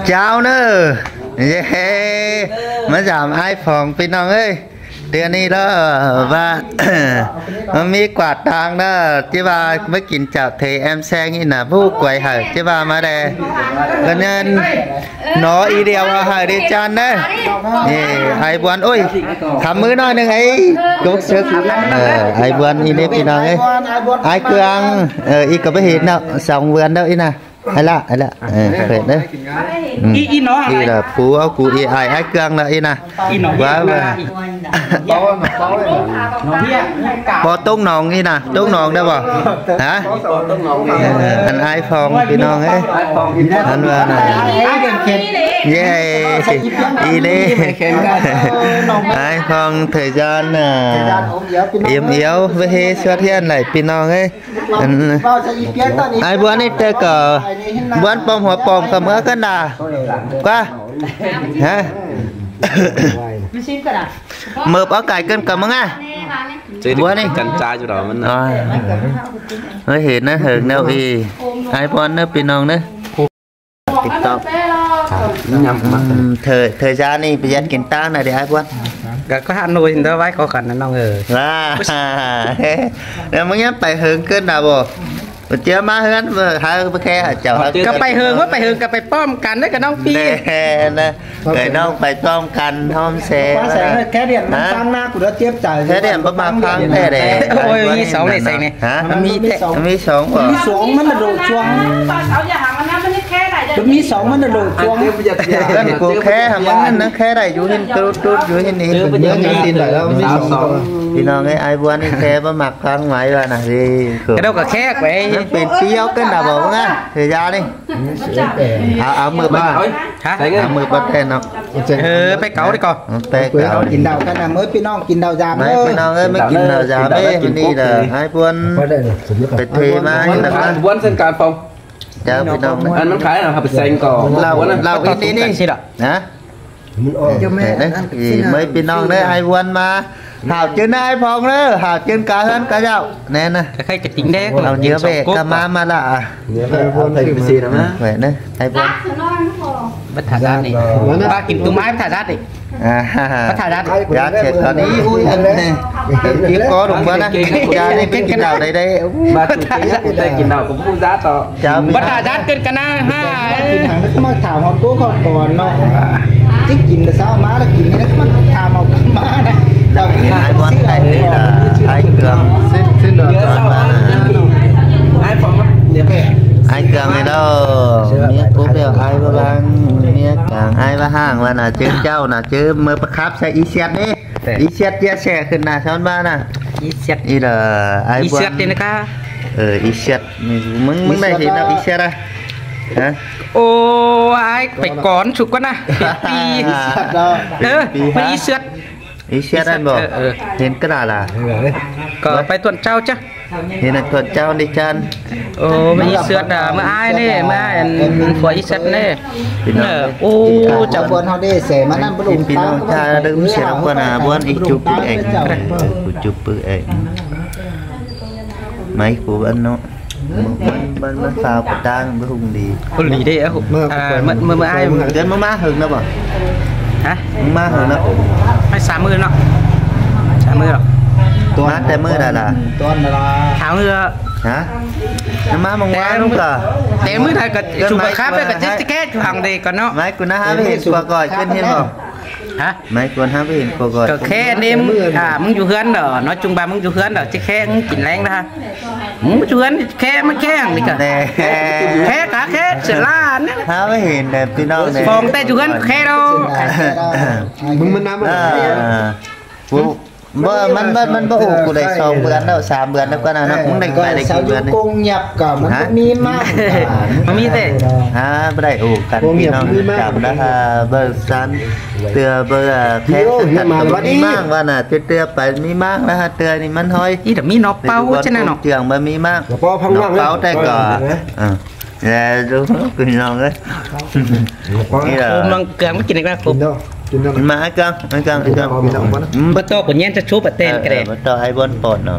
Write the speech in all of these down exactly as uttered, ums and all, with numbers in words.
Chào nơ. Yeah. ꞌMá dám ải Phong ꞌpi ꞌnọng ơi. Tiêng ꞌnị ꞌlẹo ꞌva ꞌmí ꞌquá ꞌtáng ꞌnớ, ꞌchí ꞌva ꞌmá kin chảu ꞌtẹ ꞌém seng ꞌnị ꞌnạ, ꞌpú quay hảư ꞌchí ꞌva ꞌmá đe. ꞌCọ ꞌnhắng ꞌnọ ꞌi điêu hảư đi chăn ꞌnớ. Ê, ải Buôn, ôi, thăm ꞌmứ ꞌnọi ꞌnưng ải. Cốc sớc. Ờ, ải Buôn ꞌnị ꞌnị ꞌpi ꞌnọng ơi. Ải Cương, ờ, ꞌi ꞌcọ báu hên ꞌnớ, song vườn đâu ꞌnị ꞌnạ. Ai ꞌlạ, ai ꞌlạ. Ờ, khỏe ꞌnớ. Ừ. ꞌI, ꞌi ꞌnọ ải. ꞌI ꞌlạ phú au cu ꞌi ải, ải Cương ꞌlạ ꞌnị ꞌnạ. ꞌI ꞌnọ ꞌi ꞌnọ ꞌi. Báu tốc nong ꞌnị ꞌnạ, tốc nong đé báu? Hả? Ờ, ăn ải Phong ꞌpi ꞌnọng ơi. Ăn ꞌva ꞌnạ. Yeah. ꞌI ꞌnị. Ải Phong thời gian, à, hiếm hoi ꞌmá ꞌhế xuất hiện lại ꞌpi ꞌnọng ơi. Ăn, ải Buôn ꞌnị ꞌtẹ ꞌcọ, Buôn pom hua pom ꞌcọ ꞌmưa ꞌcọ ꞌnạ. ꞌQuá. Hả? ꞌMưa báu cai ꞌcợn ꞌcọ ꞌmưa ꞌnạ. Buôn ꞌnị. Chăn cha ꞌchu đó ꞌmắn. Ờ. Ơi, hên ꞌnớ, hên ꞌnớ ꞌi. Ải Buôn ꞌnớ ꞌpi ꞌnọng ꞌnớ. TikTok. Nhắm mắt. Ừm, thời, thời gian ꞌnị ꞌpi ꞌdệt kin ꞌtáng ꞌnạ đi ải Buôn? ꞌCọ, ꞌcọ Hà Nội ꞌnị ꞌvạy khó khăn ꞌnớ ꞌnọng ơi. Wow. Ơ, ꞌmưa ꞌnhắng pay hơng ꞌcợn ꞌnạ báu? Báu ꞌchưa ꞌmá ꞌhướn, ꞌmưa hảư ꞌmưa khe hảư chảu hảư. ꞌCọ pay hơng, ꞌmưa pay hơng ꞌcọ pay pom căn ꞌnớ ꞌcọ ꞌnọng ꞌpi. Đe, ꞌnạ. Kẻ ꞌnọng pay pom căn ꞌhôm xe. Khé điện ꞌmắn ꞌphắng ꞌnạ, ꞌcọ đảy tiếp chảu. Khé điện ꞌmắn ꞌphắng đe đe. Ôi, ꞌmí song ꞌnị seng ꞌnị. Hả? ꞌMí song. ꞌMí song báu? ꞌMí song ꞌmắn ꞌnạ đổ chuông. ꞌMí song ꞌmắn ꞌnạ đổ chuông. ꞋCọ khe hả, ꞌmắn ꞌnạ khe đảy dú hên tút tút dú hên ꞌnị. ꞌPi ꞌnọng ơi, ải Buôn ꞌnị khe báu ꞌmặc ꞌphắng ꞌmá ꞌva ꞌnạ đi. ꞌCọ đảy ꞌcọ khe quay. ꞌMắn pên ꞌpi au ꞌcợn ꞌnạ báu ꞌnạ. Thời gian ꞌnị. Au, au ꞌmưa báu. Hả? Au ꞌmưa báu ꞌtẹ ꞌnọ. Ơ, pay cáu đi ꞌcọ. Pay cáu. Kin đao căn ꞌnạ, ꞌmưa ꞌpi ꞌnọng kin đao dăm. ꞌMá ꞌpi ꞌnọng ơi, ꞌmá kin đao dăm. Ê, ꞌmắn ꞌnị ꞌlạ ải Buôn pay ꞌtẹ ꞌmá ꞌnị ꞌlạ. Buôn sân can phòng. Chào ꞌpi ꞌnọng. Ăn ꞌmắn khai ꞌnạ, hảư pay seng ꞌcọ. Lảu, lảu ꞌnị ꞌnị. Hả? Ơ, ꞌmá ꞌpi ꞌnọng ꞌnớ, ải Buôn ꞌmá. Hảư ꞌchư ꞌnớ ải Phong ꞌnớ, hảư ꞌchư cá ꞌhướn cá dảu. ꞌNe ꞌnạ. Khay ꞌcọ chính đé. Au ꞌnhứa ꞌvẹ cá ꞌmá ꞌmá ꞌlạ. Ơ, ꞌvẹ ꞌnớ, ải Buôn. Bát thả rát đi. Ba kin tum ải bát thả rát đi. À, bát thả rát đi. Rát sẹt ꞌcọ ꞌnị. Ui, ăn ꞌnị. Kip có đúng báu ꞌnạ? Chả ꞌnị kin đao đảy đảy. Bát thả rát. Kin đao ꞌcọ ꞌpú rát ꞌtọ. Chả ꞌmí. Bát thả rát kin căn ꞌnạ hả? Kin thẳng ꞌmá thả hòn ꞌcốn ꞌcọ ꞌnọ. Chứ kin ꞌcọ sao ꞌmá ꞌlạ kin ꞌnị ꞌmá thả hòn ꞌcốn ꞌmá ꞌnạ. Ải Buôn ꞌtẹ ꞌnị ꞌlạ ải Cương. Xin, xin đỏ chọn ꞌmá ꞌnạ. Ải Cương ꞌnị đâu. ꞌMía cú bẻo ải báu bang. ꞌMía cang ải báu hang ꞌva ꞌnạ ꞌchư chảu ꞌnạ ꞌchư ꞌmưa pá khắp sa ꞌi siết ꞌnị. ꞌI siết chia sẻ khửn ꞌnạ son ꞌva ꞌnạ. ꞌI siết. ꞌI đa ải Buôn. ꞌI siết đi ꞌnạ cá. Ơ, ꞌi siết. ꞌMứng, ꞌmứng đảy hên ꞌnạ ꞌi siết à? Hả? Ô, ải pay cón sụk ꞌquá ꞌnạ. Pí, pí. Ơ, ꞌmá ꞌi siết. ꞌI siết ăn báu? Ơ, ơ. Hên ꞌcọ đa ꞌlạ. ꞌCọ pay tuần sau ꞌchớ. Hên ăn tuần sau đi chăn. Ô, ꞌmá ꞌi siết à, ꞌmá ải ꞌnị, ꞌmá ải ăn phua ꞌi siết ꞌnị. Pi ꞌnọng. Ô, chảu Buôn hảư đảy sẻ ꞌmá ꞌnặn ꞌpưa lông pi ꞌnọng ꞌtáng. Chả đơm sẻ ꞌquá ꞌnạ Buôn ꞌi chụp bươn. ꞌCọ chụp bươn. ꞌMá ꞌcọ ăn ꞌnọ. ꞌMắn, ꞌmắn, ꞌmắn phao pá ꞌtáng ꞌmá ꞌhung đi. Ơ, đi đảy, ơ, ꞌmưa, à, ꞌmưa, ꞌmưa, ꞌmưa ải. ꞌCơn ꞌmưa ꞌmá hơng ꞌnạ báu? Hả? ꞌMưa ꞌmá hơng ꞌnạ báu? Ải sam ꞌmưa ꞌnọ. Sam ꞌmưa ꞌnọ. ꞌMá ꞌtẹ ꞌmưa đa ꞌlạ. Thảo ꞌmưa. Hả? ꞌMá ꞌmưa ꞌquá ꞌnung ꞌcọ. ꞌTẹ ꞌmưa đa ꞌcọ, ꞌcơn sụp ꞌmá khắp ꞌcọ ꞌcọ chết ꞌchí khe chu hăng đảy ꞌcọ ꞌnọ. ꞌMá ꞌcọ ꞌnạ hảư hên ꞌquá ꞌcọ ꞌcơn hên báu? Hả? ꞌMá ꞌcọ ꞌnạ hảư hên ꞌquá ꞌcọ. ꞌCọ khe ꞌnị, à, ꞌmứng dú ꞌhướn đa, ꞌnọ chung ꞌva ꞌmứng dú ꞌhướn đa, ꞌchí khe ꞌmứng kin ꞌlẹng đa. ꞌMứng dú ꞌhướn khe ꞌmá khe hăng đảy ꞌcọ. ꞌNe. Khe cá khe, sửa ꞌlạ ꞌnị. Hảư hên đa ꞌpi ꞌnọng ꞌnị. Phong ꞌtẹ dú ꞌhướn khe đa. ꞌMứng ꞌmắn ꞌnắm à? À. Báu, ꞌmắn, ꞌmắn, ꞌmắn báu ổ cu đảy song bươn ꞌnạ, sam bươn ꞌnạ ꞌquá ꞌnạ ꞌnọ. ꞌMứng đảy pay đảy kin bươn ꞌnị? Công nghiệp ꞌcọ ꞌmắn báu ꞌmí ꞌmá. Báu ꞌmí ꞌtẹ. À, báu đảy ổ căn ꞌpi ꞌnọng chăm đa hả, báu san. Tưa báu, à, khe ꞌmắn báu ꞌmí ꞌmáng ꞌva ꞌnạ, tưa, tưa pay ꞌmí ꞌmáng đa hả, tưa ꞌnị ꞌmắn ꞌhọi. Ih, đa ꞌmí ꞌnọk páo chứ ꞌnạ ꞌnọ. Trường báu ꞌmí ꞌmáng. ꞌNọk páo ꞌtẹ ꞌcọ. Ờ. Ê, dú, kin ꞌnọng ơi. ꞌNị đa. Hôm ꞌnọng Cương ꞌmá kin ꞌnị ꞌnạ khốp. ꞌMá ải Cương, ải Cương, ải Cương. Báu ꞌto ꞌcọ ꞌnhắng ꞌchớ chốp báu ꞌtẹn ꞌcọ đảy. Báu ꞌto ải Buôn pon ꞌnọ.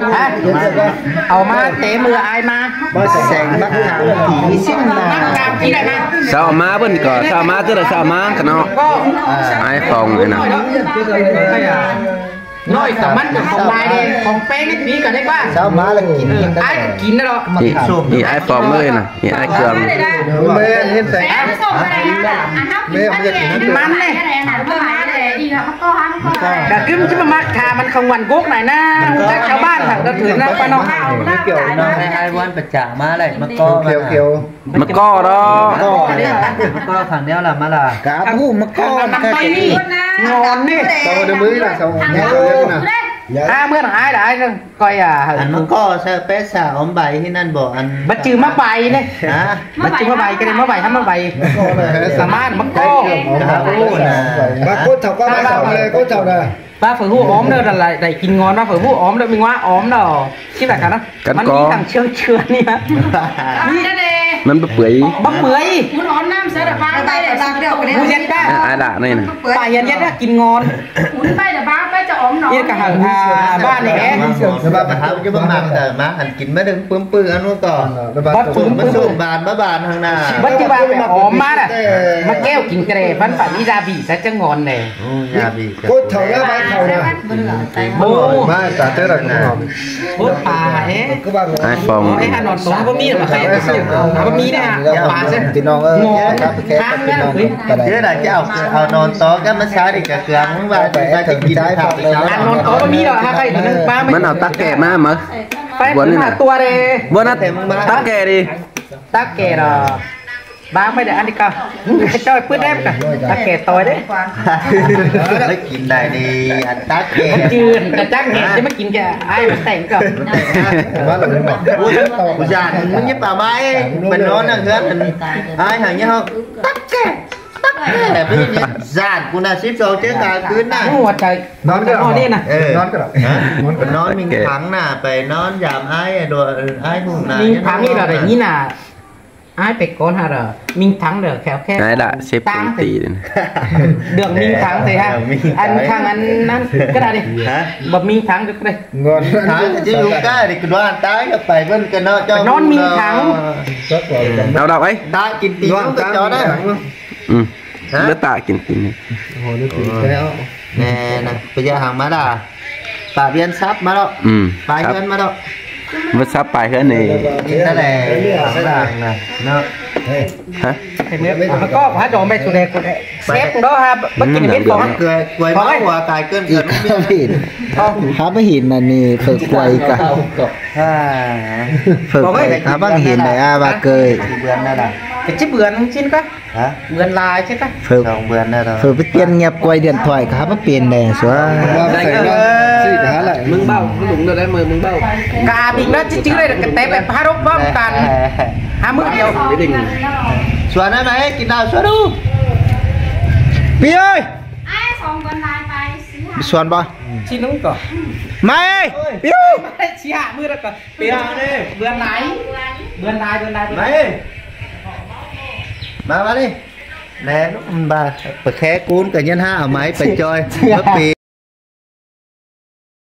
Hả? Au ꞌmá té ꞌmưa ai ꞌmá. Báu sẻng mắc cảm kỉ ꞌsịn nả. Mắc cảm kỉ đảy ꞌmá. Sau ꞌmá bươn ꞌcọ, sau ꞌmá ꞌtứ đa sau ꞌmá ꞌcọ ꞌnọ. Ai Phong ꞌnị ꞌnạ. ꞌNọi ꞌcọ ꞌmắn ꞌcọ khong lai đe, khong ꞌpéng ꞌnị ꞌmí ꞌcọ đảy ꞌva. Sau ꞌmá ꞌlạ kin, kin đảy. Ai ꞌcọ kin ꞌnạ ꞌlọ. ꞌNị, ꞌnị ai Phong ꞌnị ꞌnạ, ꞌnị ai Cương. Mê ꞌnị sẻng. Mê ꞌnị kin. ꞌMắn ꞌnị. Đa ꞌcứm chứ ꞌmá ꞌmặc khả ꞌmắn khong ꞌvắn gốc nải ꞌnạ, chắc chảu ꞌván hẳn đa thử ꞌnạ ꞌva ꞌnọ. Mê kiểu ꞌnạ. Ai ꞌván pă chả ꞌmá đảy, ꞌmá ꞌcọ. Kiểu, kiểu. ꞌMá ꞌcọ đó. ꞌMá ꞌcọ khẳng ꞌnéo ꞌlạ ꞌmá ꞌlạ. Cá bu ꞌmá ꞌcọ. Ăn ăn ꞌtoi ꞌnị. Ngon ꞌnị. Sau đa ꞌmứ ꞌlạ sau. Sau đa ꞌmứ ꞌnạ. À, ꞌmưa ai đa ai coi à. Ăn ꞌmá ꞌcọ ꞌsớ pé sa óm bai ꞌhịt ꞌnặn báu ăn. Báu chứ ꞌmá bai ꞌnị. Hả? Báu chứ ꞌmá bai, cái này ꞌmá bai, hăm ꞌmá bai. Sa ꞌmá ꞌmá ꞌcọ. Cá bu ꞌnạ. Bác cốt thầu con bác thầu này, cốt thầu này. ꞌVa phở ꞌhụ óm đa, đa lai đảy kin ngon, ꞌva phở ꞌhụ óm đa, ꞌmí ꞌngoá óm đa. Chứ ꞌva khả ꞌnạ. Cắn ꞌmắn có. ꞌMí thẳng ꞌchương ꞌchưa ꞌnị ꞌmá. ꞌMắn báu pưới. Báu pưới. Muốn óm ꞌnặm ꞌsớ đa ꞌva ꞌvạy đa ꞌva. ꞌMú ꞌdệt ꞌva. À, ai đạ ꞌnị ꞌnạ. Pả hiến ꞌdệt đa kin ngon. Muốn ꞌvạy đa ꞌva ꞌvạy ꞌchọ óm ꞌnọ. Yên cả hẳn, à, ꞌva ꞌnị é. Báu hao chứ báu ꞌmặc, ꞌmá ăn kin ꞌmá đơng ꞌpứng ꞌpứng ăn ꞌmá ꞌcọ. Báu ꞌpứng ꞌpứng. Báu sung bàn, báu bàn hăng ꞌnạ. Báu chứ ꞌva óm ꞌmá đa. ꞌMá kéo kin kẻ ꞌphắn pả ꞌmí gia vị ꞌsớ ꞌchớ ngon ꞌnị. Ôi, gia vị. Cốt thầu ꞌnạ, bác thầu ꞌnạ. Ôi. Mai ta tết là cũng hòm. Ôi, pả ế. Ai Phong. Ôi, ăn ꞌnón tó báu ꞌmí ꞌmá khay. Báu ꞌmí ꞌnạ. Pả ꞌsớ. Pi ꞌnọng ơi. Ngon. Kháng ꞌnạ. Thế là chứ au, au ꞌnón tó cái ꞌmá ꞌsá đi cả cửa ꞌmướng ꞌva, ta chỉ kin thảo. Ăn ꞌnón tó báu ꞌmí ꞌnạ, hả khay. ꞌMắn au tắc kẻ ꞌmá ꞌmá. Phải, ꞌmá tua đi. Bươn ꞌnạ tắc kẻ đi. Tắc kẻ đó. Bác ꞌmá đảy ăn đi ꞌcọ. ꞌChoi pứt đêm ꞌcọ. Tắc kẻ ꞌtoi đé. Báu kin đảy đi, ăn tắc kẻ. Chứ ăn tắc kẻ, chứ ꞌmá kin kẻ. Ai ꞌmá tẻng ꞌcọ. Ôi, ôi, dàn, ꞌmắn nhíp pả ꞌmá, pên ꞌnón ꞌnặn ꞌhướn. Ai hăng nhá hông. Tắc kẻ. Tắc kẻ. Báu nhíp dàn, ꞌcú ꞌnạ síp song ꞌchớ ca ꞌcứn ꞌnạ. Ôi, ꞌchoi. ꞌNón ꞌcọ. ꞌNón ꞌnị ꞌnạ. Ê. ꞌNón ꞌcọ. Hả? ꞌNón Minh Thắng ꞌnạ, pay ꞌnón dàm ai, đua, ai Hùng ꞌnạ. Minh Thắng ꞌnị ꞌnạ, đảy ꞌnị ꞌnạ. Ai pay ꞌcốn hả đa. Minh Thắng đa khéo khéo. Ai đa sếp công ty đa. Đường Minh Thắng thế hả? Đường Minh Thắng. Ăn khăng ăn ăn. Cái đa đi. Hả? Bác Minh Thắng được đấy. Ngon. Thắng chứ không cái thì cứ đoán tái cái phải vẫn cái nó cho ꞌnón Minh Thắng. Đau đau ấy. Tái kin ꞌtị. Đoán tái cho Minh Thắng. Ừ. Hả? Nó tái kin ꞌtị. Ôi, nó kin cái đó. Nè, nè, bây giờ hàng má đà. Pả ꞌviến sắp má đó. Ừ. Pả ꞌviến má đó. ꞋViến sắp pả ꞌviến ꞌnị. Đi ta đẻ, hàng má đà, nè, nó. Hả? Thế mới, mà có, có hát đồ mẹ chủ đề của sếp đó ha, bất kỳ biết có. Quay, quay máu qua tài cơn. Hả, báu hên ꞌnặn ꞌnị, phở quay cả. À. Phở quay, hả, báu hên đảy à, ꞌva ꞌcơi. Cái chiếc bươn xin có. Hả? Bươn lai chứ ta. Phở, song bươn ꞌnạ đó. Phở báu ꞌtiện nhập quay điện thoại cả báu pên đe sua. Bác sẻng ꞌnạ, xị cả hả lại. ꞌMưng ꞌvạu, ꞌmưng đúng rồi đấy, ꞌmưng, ꞌmưng ꞌvạu. Cả bình đó chứ chứ đây là cái té phải phá rốc bom càn. Hả, ꞌmưng điêu. Sua ꞌnạ ꞌmá ơi, kin đao sua đu. Pi ơi. Ai, song bươn lai pay. Sua ꞌva. Xin đúng cỏ. ꞌMá ơi, Pi ơi. Chị Hạ mưa đó cỏ. Pi ơi. Bươn lai. Bươn lai, bươn lai, bươn lai. ꞌMá ơi. ꞌMá, ꞌmá đi. Nè, ꞌva, pơ khe cún cả nhân ha ở máy phải chơi. Báu pên.